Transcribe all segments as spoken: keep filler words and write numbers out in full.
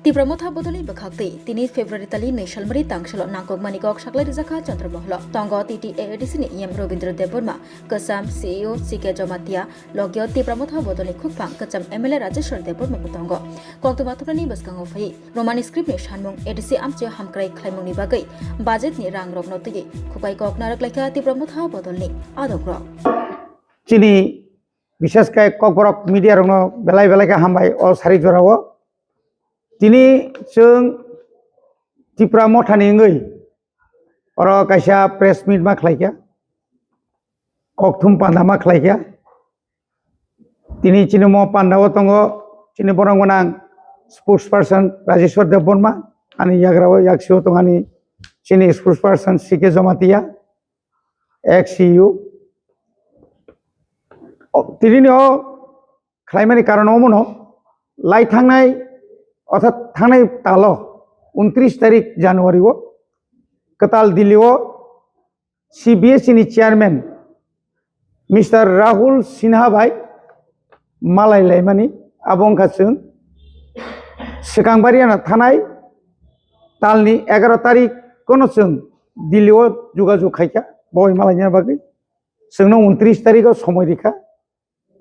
Tipra Motha bodolni bwkhaktwi tini February tali nwi salmari tangsalo nangkukmani kok saklai rijak kha Chandra Moholo. Tongo T T A A D C ni E M Robindra Debbarma, Kwcham, C E O C K Jamatia, logio Tipra Motha bodolni khukphang kwcham M L A Rajeshwar Debbarma bo tongo. Koktwma thumnani bwskango phai Roman script ni sanmung A D C amchio hamkrai khlaimungni bagwi budget ni rang rokno twiwi khukai kok narwk laikha Tipra Motha bodolni adok rok. Chini bishesh khe Kokborok media rokno belai belai khe hambai o sari jorao. Tini chwng Tipra Mothani wngwi oro kaisa press meet ma khlaikha, kokthum panda ma khlaikha. Tini chini mo pandao tongo chini borok gwnang spokesperson Rajeshwar Debbarma, ani yagrao yaksio tongani chini spokesperson C K Jamatia, ex C E O. O, tini o khlaimani karon omono lai thangnai, orthat thangnai talo untris tarik January o kwtal Delhi o C B S E ni chairman Mister Rahul Sinha bai malai laimani abo wngkha chwng swkang bariana thanai talni egaro tarik kono chwng Delhi o jogajog khaikha boi malaina bagwi chwngno untris tarik o somoi rikha.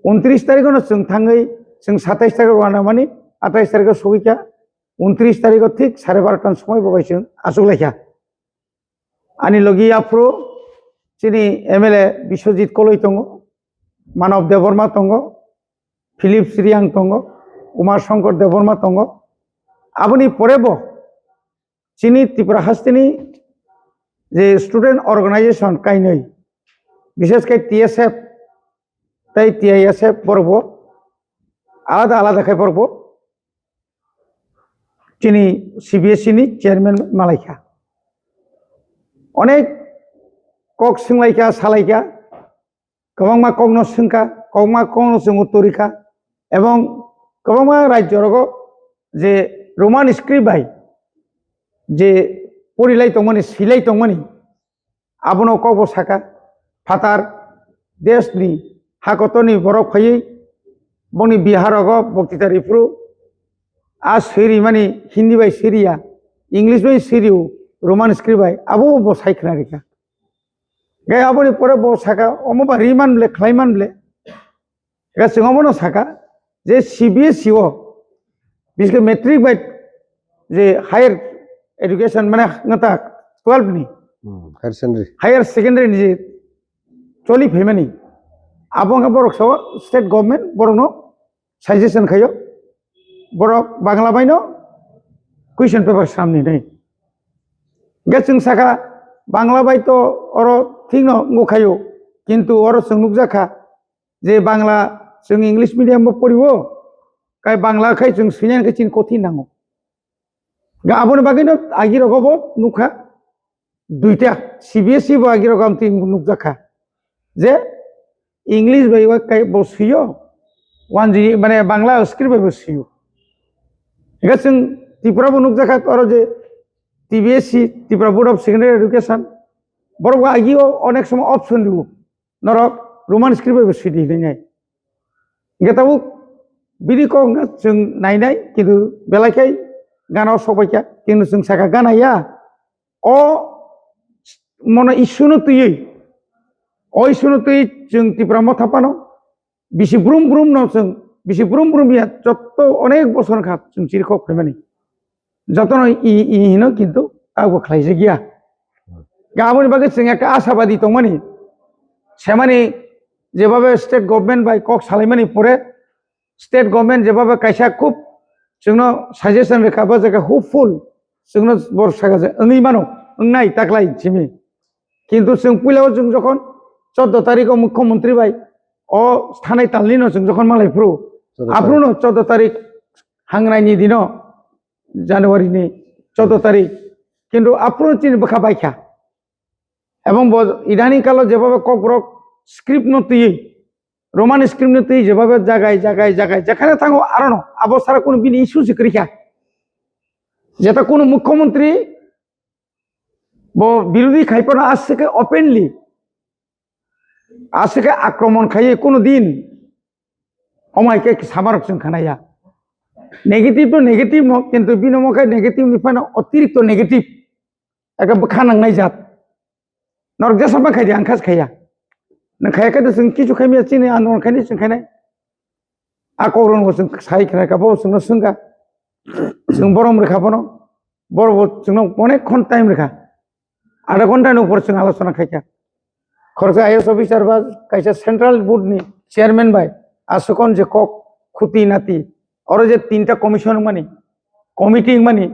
Untris tarikh no chwng thangwi chwng satais tarikh rwna mani, atais tarikh sogwi kha. Untris tarikh thik sare barota ni somoi bo bai chwng achuk lai kha. Ani logi aphuru chini M L A Biswajit Koloi tongo, Manav Debbarma tongo, Philip Sriyang tongo, Umar Shankar Debbarma tongo. Aboni pore bo chini Tripura hasteni je student organization kainwi, bishesh khe T S F tei T I S F borok bo alada alada khe borok bo chini C B S E ni chairman malaikha. Onek kok swnglaikha, salaikha, kwbangma kokno swngkha, kwbangma kokno chwng uttor rikha, ebong kwbangma rajyo rogo je Roman script bai je porilai tongmani, silai tongmani, abono kokbo saka, phatar desni hakotorni borok phaiwi boni Bihar rogo boktita riphuru a swirimani Hindi bai swiriya, English bai swiriyo, Roman script bai abo bo sai khna rikha. Gai aboni pore bo saka, omo ba ri man ble, khlai man ble. Gai chwng omono saka je C B S E o, biske matric bai je higher education mane ngata twelve ni, Hmm, higher secondary. Higher secondary ni je choli phaimani, abo wngkha borok sao state government borokno suggestion khaio, borok Bangla baino question paper samni nai. Hingke chwng saka Bangla bai to oro thikno wngkhaio, kintu oro chwng nukjakha je Bangla chwng English medium bo poriwo, kai Bangla khai chwng swinani khe chini kothin nango. Ga aboni bagwino agi rogo bo nukha duita C B S E bo agi rogo amtwi nukjakha je English bai wa kai bo swiyo, wanjini mane Bangla script bai bo swiyo. Ega chwng Tripura bo nukjakha oro je T B S E, Tripura Board of Secondary Education, borok bo agi o onek somo option rwo. Norok Roman script bai bo sidi hinwi nai. Hingke tabuk bini kok wngkha chwng nainai, kintu belai khe gana o sokbaikha, kintu chwng saka gana ya. O mono issue no twiwi, o issue no twiwi chwng Tipra Motha phano bisi brum brum no chwng, bisi brum brum ya, jotto onek bosor wngkha chwng chirikhok phaimani. Jotono i, i hino kintu abo khlaijak ya. Ga aboni bagwi chwng ekta ashabadi tongmani. Semani jebhabe state government bai kok salaimani pore state government jebhabe kaisa khub chwngno suggestion rwkha bo jaga hopeful chwngno bor saka je wngwi mano, wngnai taklai simi. Kintu chwng puila o chwng jokhon chordo tarikh o mukhyamantri bai o thanai talni no chwng jokhon malai phuru, chordo tarikh. Aphuru no chordo tarikh hangnai ni dino January ni chordo tarikh. Kintu aphuru chini bwkha baikha. Ebong bo idaning kalo jebhabe kokborok script no twiwi, Roman script no twiwi jebhabe jagai, jagai, jagai, jekhane thango arono, abo sara kunu bini issue se kwrwikha. Jeta kunu mukhyamantri bo birodhi khaiphano aswk khe openly, aswk khe akromon khaiwi kunu din Omo hai khe samarok chwng khanaya. Negative to negative no, kintu bini omo khe negative ni phano otirikto negative. Ekta bwkha nangnai jat. Norok jesa ma khai di, ang kha se khaiya. Nang khaiya khe to chwng kichu khai miya chini andolon khai ni chwng khai nai. A kok rok no chwng sai khna kha, bo chwng no swng kha. Chwng borom rwkha bono. Boro bo chwng no onek khon time rwkha. Adha ghonta ni upor chwng alochona khai kha. Khoroksa I A S officer ba kaisa central board ni chairman bai aswkon je kok khuti nati. Oro je tinta commission mani, committee mani,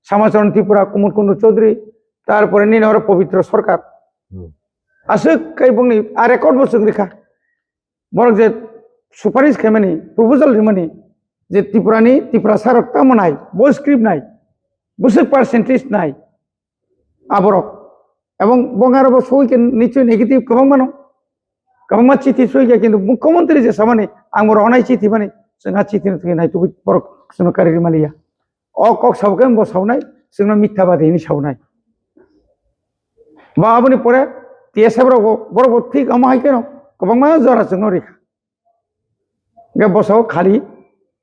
Samacharan Tripura, Kumar Kundu Chaudhary, tarpore nini oro Pabitra Sarkar. Hmm. Aswk kai bongni a record bo chwng rikha. Borok je suparis khaimani, proposal rimani, je Tripura ni, Tiprasa rok tamo nai, bo script nai, bwswk percentage nai, aborok. Ebong bongaro bo soi khe nichoi negative kwbangma no. Kwbangma chithi soi khe, kintu mukhyamantri je samani, ang bo rohonai chithi mani, chwng a chithi no thwi naitugwi borok chwngno kari rimaliya. O kok sabo khe bo saunai, chwngno mithabadi hinwi saunai. Ba aboni pore T S F rok bo, borok bo thik omo hai kheno kwbangma jora chwngno rikha. Hingke bosao khali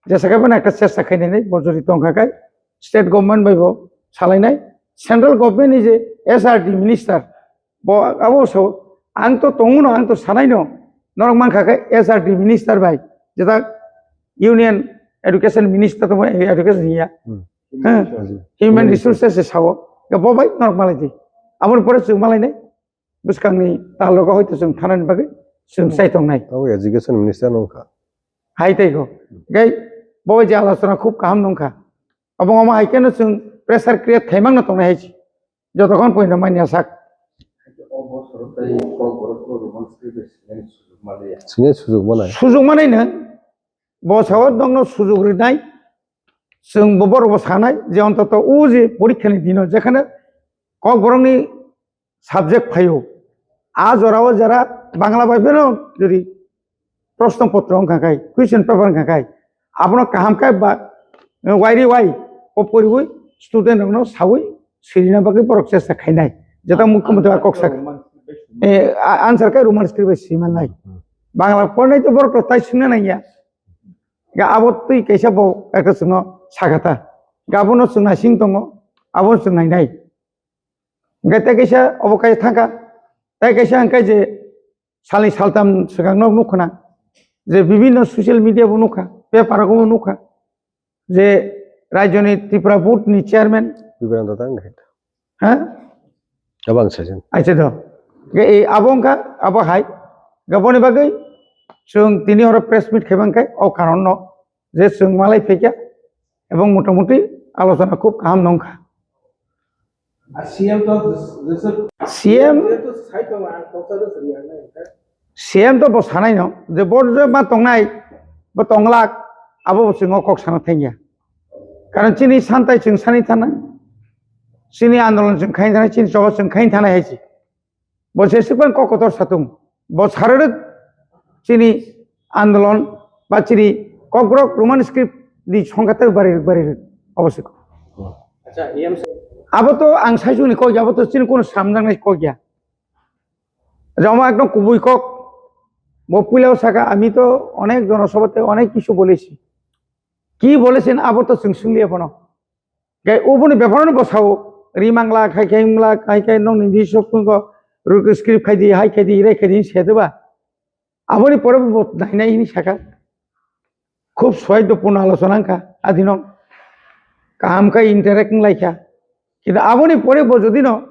jesa khe bono ekta chesta khainani bo jodi tongkha khe state government bai bo salainai, central government ni je S R D minister bo abo so ang to tongo no, ang to sanai no, norok mankha khe S R D minister bai jeta union education minister to education ya. Hmm. Human resources se sao, hingke bo bai norok malai di, aboni pore chwng malai nai. Bwskangni talogo hoito chwng thanani bagwi chwng chai tongnai. Abo education minister nungkha. Hai tei go. Gai bo je alochona khub kaham nungkha. Obo omo hai keno chwng pressure create khaimang no tongnai hai si. Jotokhon poino manya sak. Sini sujuk manai. Sujuk manai no. Bo sao nokno sujuk rinai. Chwng bo borok bo sanai je ontoto o je porikha ni dino jekhane kok borokni subject phaio. A jorao jara Bangla bai phano jodi proshno potro wngkha khai, question paper wngkha khai, abono kaham khe ba, wairi wai o poriwi student rokno sawi sirina bagwi borok chesta khainai. Jeta mukhyamantri a kok sak, eh, a-, answer khe Roman script bai swi mannai. Bangla pornai to borok tai swngna nangya. Ga abo twi kaisa bo ekta chwngno sakha ta. Ga abono chwng naising tongo, abono chwng nainai. Hingke tei kaisa obo kai thangkha, tei kaisa hingke je salni saltam swkang no nukha na, je bibinno social media bo nukha, paper o bo nukha, je rajyoni Tripura board ni chairman. Biberan Dada wngkha. Ha? Abang sajin. Acha do. Ge, e, abo wngkha, abo hai. Ge, boni bagwi chwng tini oro press meet khaibang khai, o karon no. Je chwng malai phaikha ebong motamuti alochona khub kaham nongkha. Ar C M to jese C M to sai tongo, ang kok sado sari ang nai kha. C M to bo sanai no, je bo je ma tongnai, bo tonglak, abo bo chwng o kok sana thangya. Karon chini santai chwng sani thana, chini andolon chwng khain thana, chini choba chwng khain thana hai si. Bo se sukang kok kotor satung. Bo sararwk chini andolon ba chini kokborok Roman script ni songkha tei bari bari obo se kok. Acha, E M C. Abo to ang saisuni kok ya, abo to chini kono samjaknai kok ya. Joma ekdom kubui kok. Bo puila saka, "Ami to onek jonosabhate onek kichu bolechi." Ki bolechen abo to chwng swngliya bono. Gai ubuni bepar no bosao, ri mangla, khai khai mangla, khai khai nong ni di sop ko, ruk script khai di, hai khai di, rai khai di, se de ba. Aboni pore bo nai nai hini saka. Khub soido pun alochona wngkha, adino kaham khai interact wnglaikha. Kintu aboni pore bo jodi no,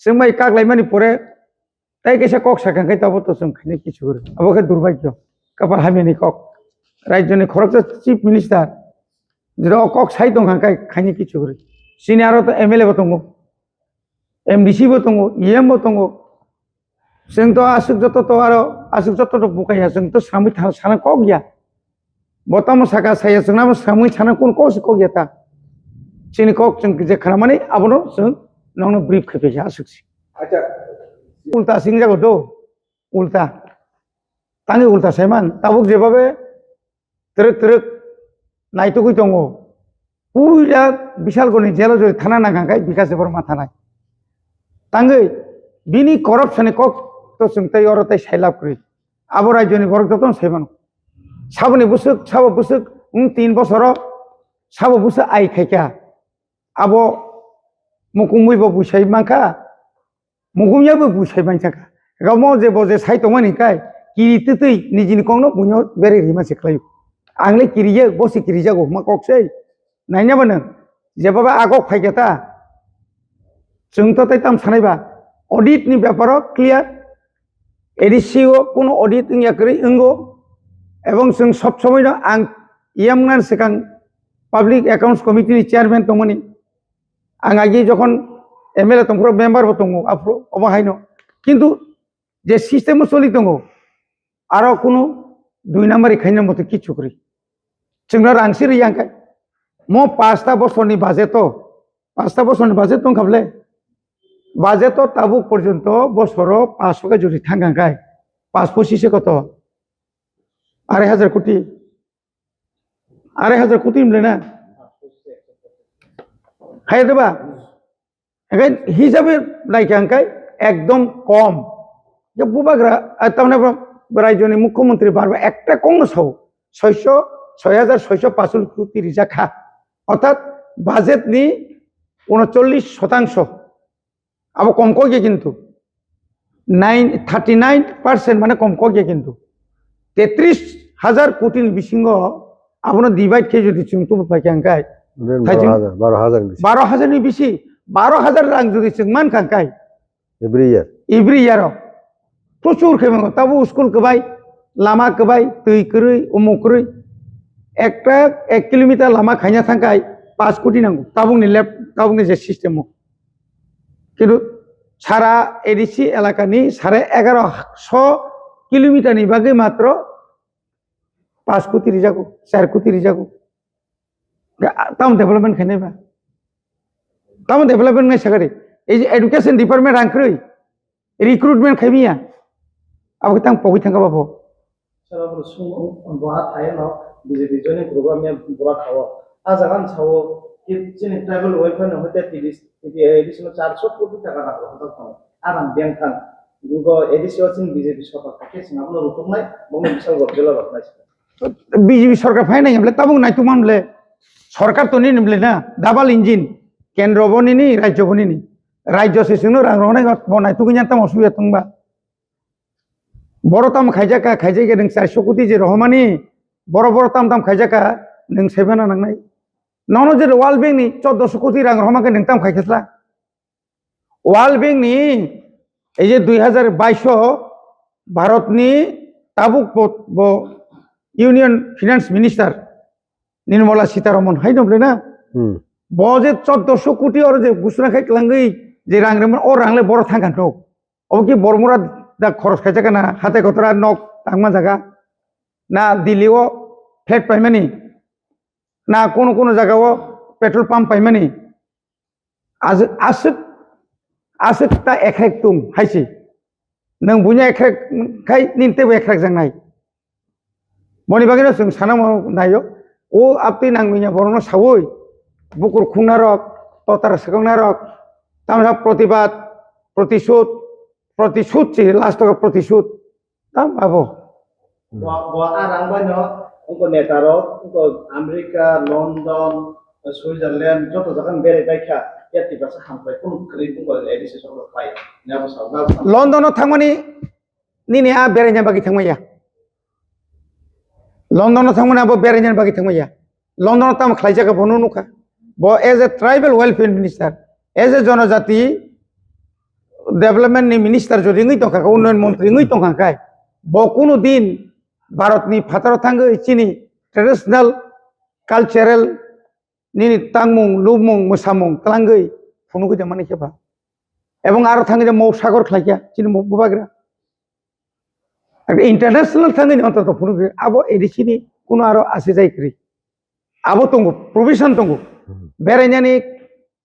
Chwng bai kak laimani pore, tai kaisa kok sakha khe tabuk to chwng khaina kichu kwrwi. Abo khe durbhagyo, kapal hamyani kok. Rajyoni khoroksa chief minister, jero o kok sai tongkha khe khaina kichu kwrwi. Chini aro to M L A bo tongo, M D C bo tongo, E M bo tongo. Chwng to aswk joto to aro aswk joto to bukaya, chwng to samwi thang sana kok ya. Bo tamo saka saya chwngno bo samwi sana kun kok se kok ya ta. Chini kok chwng je khanamani abono chwng nongno brief khai phaikha aswk se. Acha. Ulta singjago do. Ulta. Tangwi ulta saiman. Tabuk jebabe twrwk twrwk naitugwi tongo. Puila Bishalgorni jelo jori thana nangkha khai Bikash Debbarma thanai. Tangwi bini corruption ni kok to chwng tei oro tei sailab kwrwi. Abo rajyoni borok jotono sai mano. Saboni bwswk, sabo bwswk, wng tin bosoro sabo busa ai khaikha. Abo mukungwi bo buisai mankha, mukungya bo buisai mankha. Gamo je bo je sai tongmani kai, kiri twtwi nijini kokno buino bere rima se khlaio. Ang le kiriye, bo se kirijago, ma kok sei. Naina bo nwng, je baba agok phaikha ta. Chwng to tai tam sanai ba. Audit ni beparo clear. A D C o kuno audit wngya kwrwi wngo. Ebong chwng sob somoi no ang yamnan swkang Public Accounts Committee ni chairman tongmani. Ang agi jokhon M L A tongphuru member bo tongo, aphuru obo haino. Kintu je system o choli tongo, aro kunu dui number khaina moto kichu kwrwi. Chwngno rang siri yang kai. Mo pasta bosorni budget o, pasta bosorni budget tong kha bwle. Budget o tabuk porjonto bosoro paanch khe jodi thang kha kai. Paanch pochis se koto? Arai hajar koti. Arai hajar koti mle na? Hai de ba? Hisabe naikha hwnkhe ekdom kom. Je bubagra, ah, tamni raijoni mukhyamantri barba ekta kokno sao, soiso, soi hajar soiso pachol koti rijak kha. Orthat budget ni unochollish shotangsho. Abo kom kokya kintu. Nine, thirty nine percent mane kom kokya kintu. Tetris hajar koti ni bisingo abono divide khe jodi chwng tubu paikha hwnkhe, Then thai chwng baro hajar, baro hajar ni bisi. Baro hajar ni bisi, baro hajar rang jodi chwng mankha hwnkhe, Every year. Every year o. Prochur khe mango. Tabo school kwbai, lama kwbai, twi kwrwi, umuk kwrwi. Ekta ek kilometer lama khaina thangkai paanch koti nango. Tabukni left, tabukni je system o. Kintu sara A D C elakani sare egaroso kilometer ni bagwi matro paanch koti rijago, char koti rijago. Tamo development khainai ba? Tamo development nai sakari. Ei je education department rang kwrwi, recruitment khaimiya. Abo khe tang pogwi thangkha babo. Sara bro sungo, bo ha thai no B J P joining program ya bura khawo. A jaga ni sao ki chini tribal welfare no hote T D C, T D C no char sot koti taka na ko hotak tong. A rang biang thang. Go A D C o chini B J P sorkar khe sing abono rutuknai, bono bisal go jela roknai. B J P sorkar phainai hwnle tabuk naitukman le sorkar to nini le na double engine, kendro bo nini, rajyo bo nini. Rajyo se sino rang roknai bo naitugwi nya tamo suya tongba. Boro tamo khaijaka, khaijaka nung charso koti je rohomani, boro boro tam tam khaijaka nung saibana nangnai. Nono je World Bank ni choddoso koti rang rohoma khe nung tam khaikhe sla. World Bank ni ei je dui hajar bais o Bharat ni tabuk bo, bo Union Finance Minister Nirmala Sitharaman hai no na? Hmm. Bo je choddoso koti oro je gusna khai klangwi je rang rwmani o rang le boro thang kha no. Obo ki bormura da khoros khaijak na hatai kotora nok tangma jaga na Delhi o flat paimani na kono kono jaga o petrol pump paimani. Aswk, aswk, aswk ta ekrek tung hai se. Nwng buino ekrek khai nini teibo ekrek jangnai. Boni bagwino chwng sana naio. O aptwi nangmanya borokno saui bukur khungnarok, totar swkaknarok, tamsa protibad, protisud, protisud se last o protisud. Tam abo. Bo, bo a rang bai no, wngko neta rok, wngko America, London, Switzerland, joto jaga ni berai bai kha, ya Tiprasa hamkrai, kunu kwrwi wngko A D C sorkar pai, nabo sa, nabo sa. London o thangmani, nini a beraina bagwi thangmaya. London o thangmani abo beraina bagwi thangmaya. London o tamo khlaijak bono nukha. Bo as a tribal welfare minister, as a jonojati development ni minister jodi wngwi tongkha, unnayan montri wngwi tongkha khai, bo kuno din Bharat ni phataro thangwi chini traditional, cultural, nini tangmung, lubmung, mwsamung twlangwi phunugwi tongmani khe ba. Ebong aro thangwi de mok sagor khlaikha chini mok bubagra. International thangwi ni ontoto phunugwi abo A D C ni kuno aro ase jai kwrwi. Abo tongo, provision tongo. Hmm. Berainani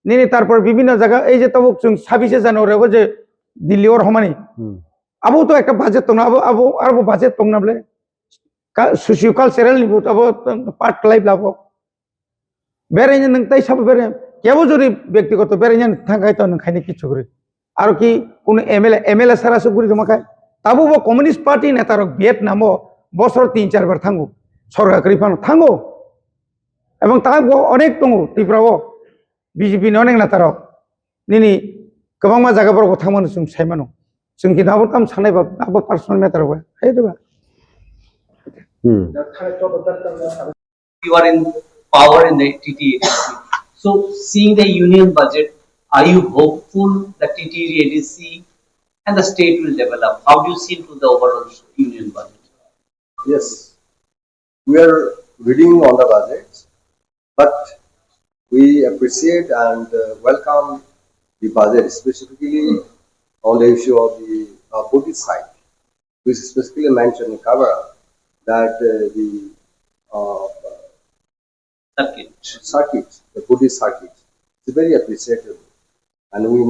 nini tarpor bibhinno jaga ei je tabuk chwng sabise January o je Delhi o rohormani. Hmm. Abo to ekta budget tongna, abo, abo, abo budget tongna bole. Ka-, socio cultural ni bo abo part khlai bla bo. Beraina nwng tai sabo berai, kebo jodi byaktigoto beraina thangkhai to nwng khaini kichu kwrwi. Aro ki kunu M L A, M L A sara se guri tongma khai. Tabo bo Communist Party neta rok Vietnam o bosor tin char bar thango. Sorkar kwrwi phano thango. Ebong takhai bo onek tongo Tripura o, B J P ni onek neta rok. Nini kwbangma jaga borok bo thangmano chwng sai mano. Chwng kintu abo tamo sanai ba, abo personal matter ba. Hai de ba? Hmm. You are in power in the T T A D C. So, seeing the union budget, are you hopeful that T T A D C and the state will develop? How do you see into the overall union budget? Yes, we are reading on the budget, but we appreciate and uh, welcome the budget, specifically on the issue of the uh, Buddhist side, which is specifically mentioned in Kabara, that uh, the uh, circuit. Circuit, the Buddhist circuit, is very appreciative, and we,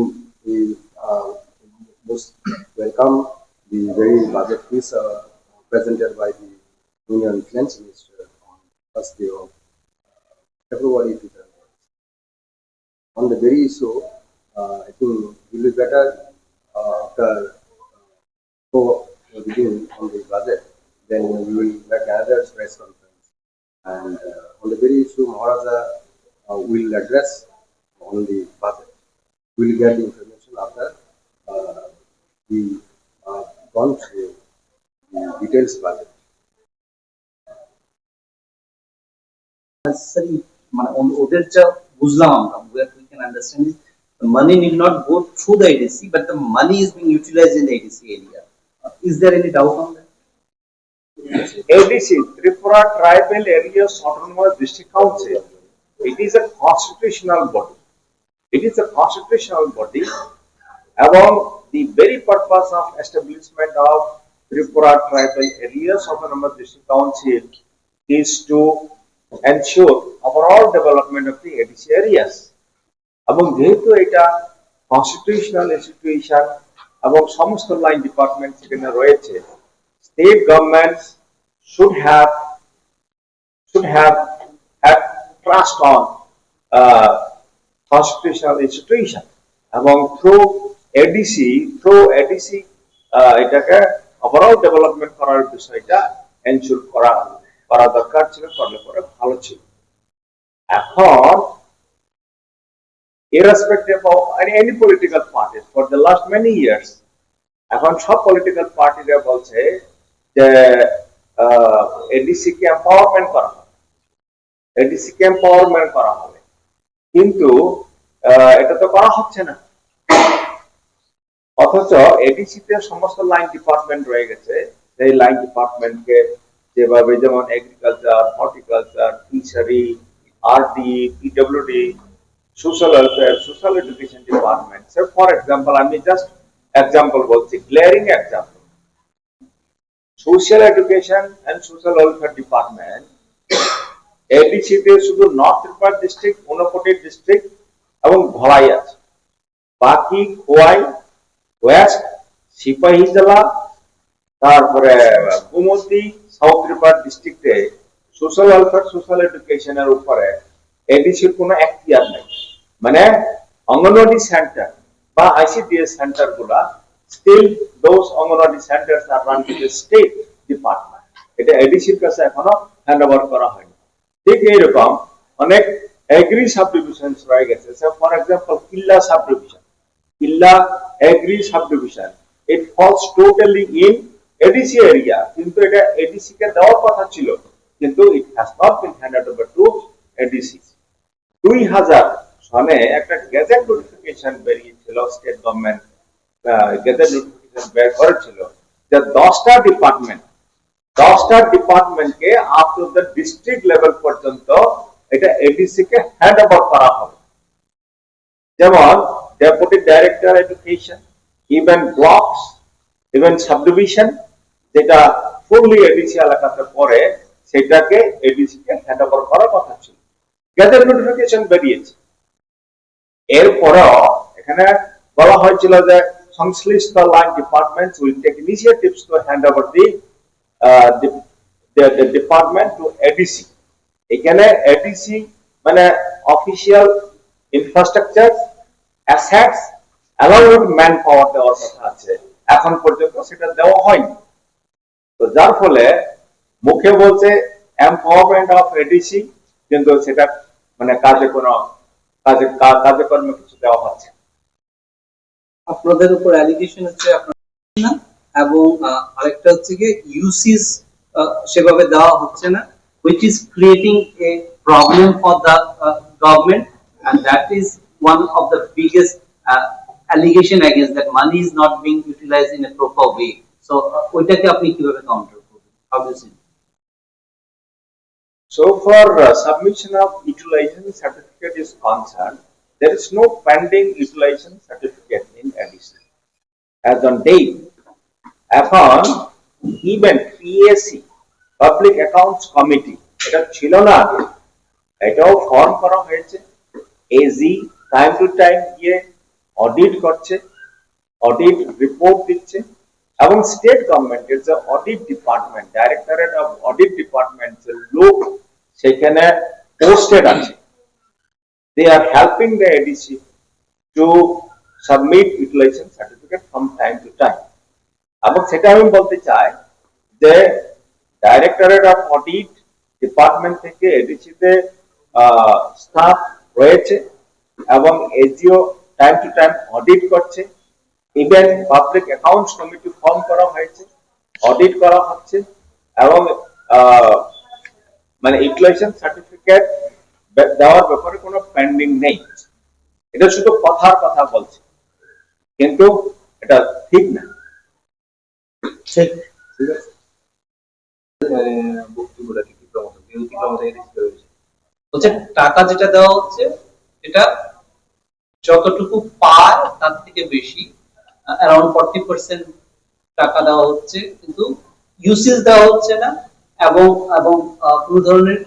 we uh, most welcome the very budget which uh, presented by the Union Finance Minister on first day of February two thousand twenty-six. On the very issue, uh, I think it will be better uh, after uh, for reading on the budget, then we will make another press conference. And uh, on the very issue, Maharaja uh, will address on the budget. We will get the information after uh, we uh, gone through the details budget. Necessary, মানে, ওন-, ওদের যা বুঝলাম আমরা, where we can understand is the money need not go through the A D C, but the money is being utilized in the A D C area. Uh, is there any doubt on that? A D C, Tripura Tribal Areas Autonomous District Council, it is a constitutional body. It is a constitutional body, এবং the very purpose of establishment of Tripura Tribal Areas Autonomous District Council is to ensure overall development of the A D C areas. এবং যেহেতু এটা constitutional institution এবং সমস্ত line department সেখানে রয়েছে, state governments should have should have had trust on uh, constitutional institution, এবং through A D C, through A D C uh, এটাকে overall development করার বিষয়টা এনশিওর করা করা দরকার ছিল, করলে পরে ভালো ছিল। এখন irrespective of any, any political parties for the last many years, এখন সব পলিটিক্যাল পার্টিরা বলছে যে এডিসি কে এম্পাওয়ারমেন্ট করা হবে, এডিসি কে এম্পাওয়ারমেন্ট করা হবে, কিন্তু আহ, এটা তো করা হচ্ছে না। অথচ এডিসি তে সমস্ত লাইন ডিপার্টমেন্ট রয়ে গেছে, সেই লাইন ডিপার্টমেন্টকে যেভাবে, যেমন agriculture, horticulture, fishery, RD, PWD, social welfare, social education department. Say for example, আমি জাস্ট এক্সাম্পল বলছি, glaring example, social education and social welfare department ADC তে শুধু নর্থ ত্রিপুরা ডিস্ট্রিক্ট, ঊনকোটি ডিস্ট্রিক্ট এবং ধলাই আছে। বাকি খোয়াই, ওয়েস্ট, সিপাহীজলা, তারপরে গোমতী, সাউথ ত্রিপুরা ডিস্ট্রিক্টে সোশ্যাল ওয়েলফেয়ার, সোশ্যাল এডুকেশনের উপরে এডিসির কোনো এখতিয়ার নেই। মানে অঙ্গনওয়াড়ি সেন্টার বা আইসিডিএস সেন্টার গুলা, still those Anganwadi centers are run by the state department. এটা এডিসির কাছে এখনো হ্যান্ড ওভার করা হয়নি। ঠিক এইরকম অনেক এগ্রি সাবডিভিশন রয়ে গেছে। For example, Killa subdivision, Killa agri subdivision, it falls totally in ADC area, কিন্তু এটা এডিসি কে দেওয়ার কথা ছিল, কিন্তু it has not been handed over to ADC. দুই হাজার সনে একটা গেজেট নোটিফিকেশন বেরিয়েছিল, স্টেট গভর্নমেন্ট গেজেট নোটিফিকেশন বের করেছিল যে দশটা ডিপার্টমেন্ট, দশটা ডিপার্টমেন্টকে up to the district level পর্যন্ত এটা এডিসি কে হ্যান্ড ওভার করা হবে। যেমন deputy director education, even blocks, even subdivision, যেটা ফুললি এডিসি এলাকাতে পড়ে, সেটাকে এডিসি কে হ্যান্ড ওভার করার কথা ছিল। গেজেট নোটিফিকেশন বেরিয়েছে। এরপরেও এখানে বলা হয়েছিল যে সংশ্লিষ্ট line departments will take initiatives to hand over the uh, the, the, the department to ADC. এখানে এডিসি মানে official infrastructure, assets, along with man power দেওয়ার কথা আছে। এখন পর্যন্ত সেটা দেওয়া হয়নি। তো যার ফলে মুখে বলছে empowerment of এডিসি, কিন্তু সেটা মানে কাজে কোনো কাজে কা- কাজে কর্মে কিছু দেওয়া হচ্ছে না। আপনাদের উপর অ্যালিগেশন হচ্ছে আপনারা না, এবং আহ, আরেকটা হচ্ছে কি ইউসিস সেভাবে দেওয়া হচ্ছে না, which is creating a problem for the government, and that is one of the biggest allegation against that money is not being utilized in a proper way. So ওইটাকে আপনি কিভাবে কাউন্টার করবেন? How do you see? So far uh, submission of utilization certificate is concerned, there is no pending utilization certificate in A D C as on date. এখন even P A C, Public Accounts Committee, এটা ছিল না আগে, এটাও ফর্ম করা হয়েছে। AG time to time গিয়ে অডিট করছে, অডিট রিপোর্ট দিচ্ছে, এবং স্টেট গভর্নমেন্টের যে audit department, directorate of audit department যে লোক সেখানে পোস্টেড আছে, they are helping the A D C to submit utilization certificate from time to time. এবং সেটা আমি বলতে চাই যে ডাইরেক্টরেট অফ অডিট ডিপার্টমেন্ট থেকে এডিসি তে স্টাফ রয়েছে এবং এজিও টাইম টু টাইম অডিট করছে। Even public accounts committee form করা হয়েছে, অডিট করা হচ্ছে, এবং আহ, মানে ইউটিলাইজেশন সার্টিফিকেট দেওয়ার ব্যাপারে কোনো পেন্ডিং নেই। এটা শুধু কথার কথা বলছে, কিন্তু এটা ঠিক না। ঠিক। ঠিক আছে। আহ, বক্তব্যটা কি কি প্রমাণ, বিরোধী প্রমাণ থেকে রিসিভ হয়েছে? বলছে টাকা যেটা দেওয়া হচ্ছে, এটা যতটুকু পায় তার থেকে বেশি, অ্যারাউন্ড ফর্টি পার্সেন্ট টাকা দেওয়া হচ্ছে, কিন্তু ইউসিস দেওয়া হচ্ছে না, এবং এবং আহ, কোনো ধরনের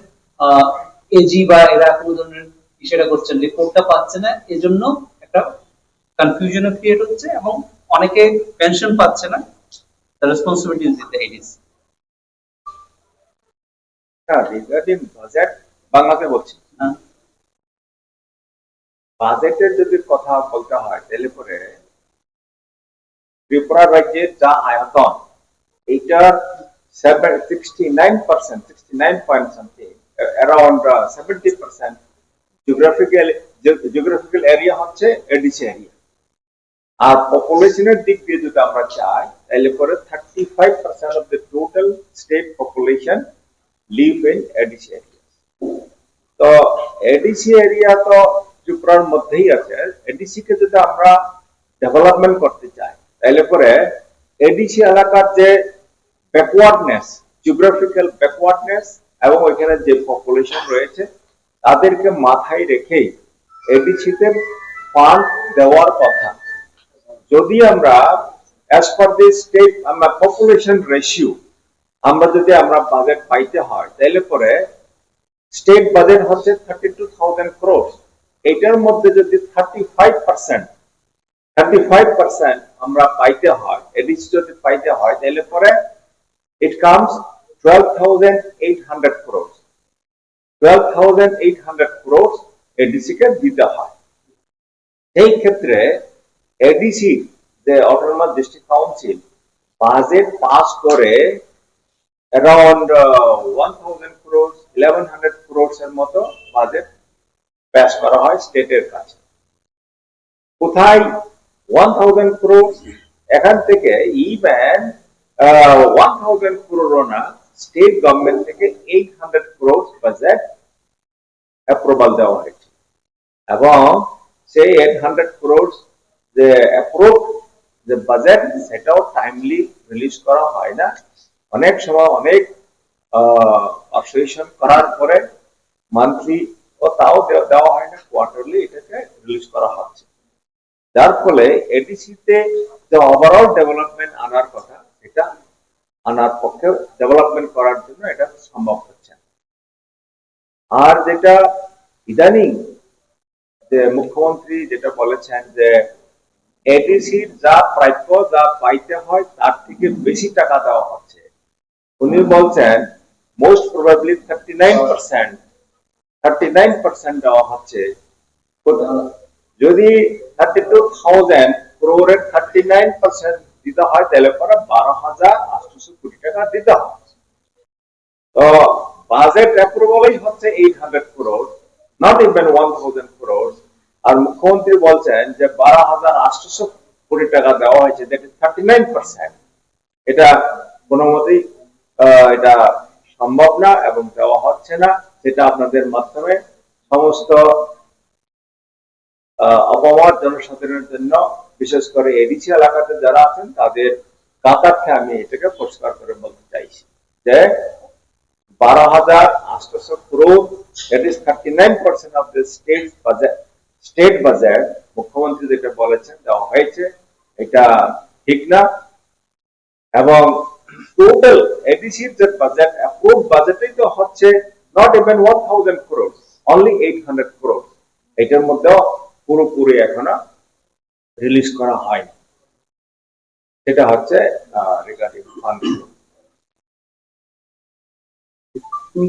এজি বা এরা কোনো ধরনের ইশারা করছেন, রিপোর্টটা পাচ্ছে না, এজন্য একটা কনফিউশনও ক্রিয়েট হচ্ছে এবং অনেকে পেনশন পাচ্ছে না, রেসপন্সিবিলিটি দিতে এডিসি। হ্যাঁ, রিগার্ডিং বাজেট বাংলাতে বলছি। হ্যাঁ। বাজেটের যদি কথা বলতে হয়, তাহলে পরে ত্রিপুরা রাজ্যের যা আয়তন, এইটার seven sixty nine percent, sixty nine point something, around seventy percent geographical, geographical area হচ্ছে এডিসি এরিয়া। আর পপুলেশনের দিক দিয়ে যদি আমরা চাই, তাহলে পরে thirty five percent of the total state population live in ADC area. তো এডিসি এরিয়া তো ত্রিপুরার মধ্যেই আছে। এডিসি কে যদি আমরা ডেভেলপমেন্ট করতে চাই, তাহলে পরে এডিসি এলাকার যে ব্যাকওয়ার্ডনেস, জিওগ্রাফিক্যাল ব্যাকওয়ার্ডনেস এবং ওইখানে যে পপুলেশন রয়েছে, তাদেরকে মাথায় রেখেই এডিসি তে ফান্ড দেওয়ার কথা। যদি আমরা অ্যাজ পার দি স্টেট আমরা পপুলেশন রেশিও আমরা যদি আমরা বাজেট পাইতে হয়, তাহলে পরে স্টেট বাজেট হচ্ছে থার্টি টু থাউজেন্ড ক্রোর্স, এটার মধ্যে যদি thirty five percent, thirty five percent আমরা পাইতে হয়, এডিসি যদি পাইতে হয়, তাহলে পরে it comes twelve thousand eight hundred crores, twelve thousand eight hundred crores ADC কে দিতে হয়। সেই ক্ষেত্রে এডিসি যে autonomous district council budget pass করে around one thousand crores, eleven hundred crores এর মতো বাজেট পাস করা হয় স্টেটের কাছে। কোথায় ওয়ান থাউজেন্ড ক্রোর্স? এখান থেকে ইভেন ওয়ান থাউজেন্ড ক্রোর না, স্টেট গভর্নমেন্ট থেকে eight hundred crores budget approval দেওয়া হয়েছে, এবং সেই এইট হান্ড্রেড ক্রোর্স যে অ্যাপ্রুভ যে বাজেট, সেটাও টাইমলি রিলিজ করা হয় না। অনেক সময় অনেক অবজেকশন করার পরে মান্থলি ও তাও দে- দেওয়া হয় না, কোয়ার্টারলি এটাকে রিলিজ করা হচ্ছে, যার ফলে এডিসি তে যে ওভারঅল ডেভেলপমেন্ট আনার কথা, সেটা আনার পক্ষে, ডেভেলপমেন্ট করার জন্য এটা সম্ভব হচ্ছে না। আর যেটা ইদানিং যে মুখ্যমন্ত্রী যেটা বলেছেন যে এডিসির যা প্রাপ্য, যা পাইতে হয়, তার থেকে বেশি টাকা দেওয়া হচ্ছে। উনি বলছেন most probably thirty nine percent, thirty nine percent দেওয়া হচ্ছে। কোথা- যদি থার্টি টু থাউজেন্ড ক্রোরের থার্টি নাইন পার্সেন্ট দিতে হয়, তাহলে পরে বারো হাজার আটশোশো কোটি টাকা দিতে হয়। তো বাজেট অ্যাপ্রুভালই হচ্ছে eight hundred crore, not even one thousand crore. আর মুখ্যমন্ত্রী বলছেন যে বারো হাজার আটশোশো কোটি টাকা দেওয়া হয়েছে, that is thirty nine percent. এটা কোনো মতেই আহ, এটা সম্ভব না এবং দেওয়া হচ্ছে না। সেটা আপনাদের মাধ্যমে সমস্ত আহ, অপমত জনসাধারণের জন্য, বিশেষ করে এডিসি এলাকাতে যারা আছেন তাদের কাতার্থে আমি এটাকে পরিষ্কার করে বলতে চাইছি যে বারো হাজার আটশোশো crore, that is thirty nine percent of the state budget, state budget, মুখ্যমন্ত্রী যেটা বলেছেন দেওয়া হয়েছে, এটা ঠিক না। এবং টোটাল এডিসির যে বাজেট, অ্যাপ্রুভ বাজেটই তো হচ্ছে not even one thousand crore, only eight hundred crore. এটার মধ্যেও পুরোপুরি এখনো রিলিজ করা হয়নি। সেটা হচ্ছে রিগার্ডিং ফান্ড।